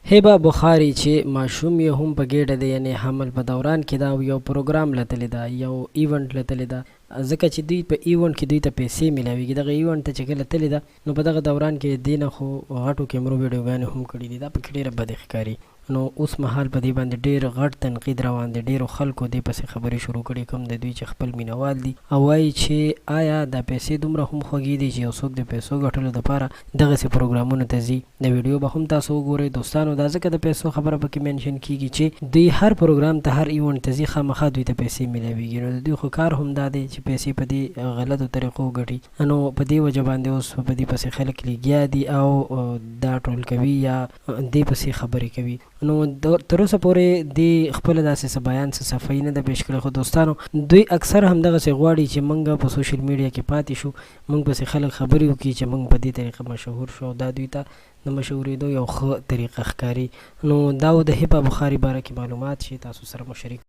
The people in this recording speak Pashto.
هبه بخاري چې ماشوم یې هم په ګېډه دی یعنې حمل په دوران کې ده او یو پروګرام له تللې ده، یو ایونټ له تللې ده، ځکه چې دوی په ایونټ کې دوی ته پیسې میلاویږي، دغه ایونټ ته چې کله تللې ده نو په دغه دوران کې دې نه خو غټو کیمرو ویډیوګانې هم کړې دي، دا پکې ډېره بدې ښکاري. نو اوس مهال په دې باندې ډېر غټ تنقید روان دی، ډېرو خلکو دې پسې خبرې شروع کړي کوم د دوی چې خپل مینه وال دي او وايي چې آیا دا پیسې دومره هم خوږې دي چې یو څوک د پیسو ګټلو دپاره دغسې پروګرامونو ته ځي؟ د ویډیو به هم تاسو وګورئ دوستانو دا ځکه د پیسو خبره پکې منشن کیږي چې دوی هر پروګرام ته هر ایونټ ته ځي خامخا دوی ته پیسې میلاویږي نو د دوی خو کار هم دا دی چې پیسې په دې غلطو طریقو وګټي نو په دې وجه باندې اوس په دې پسې خلک لګیا دي او دا ټول کوي یا دې پسې خبرې کوي نو تر اوسه پورې دې خپله داسې څه بیان څه صفايي نه ده پېش کړې خو دوستانو دوی اکثر همدغسې غواړي چې مونږ په سوشل میډیا کې پاتې شو مونږ پسې خلک خبرې وکړي چې مونږ په دې طریقه مشهور شو او دا دوی ته د مشهورېدو یو ښه طریقه ښکاري نو دا و د هبه بخاري باره کې معلومات چې تاسو سره مو شریک.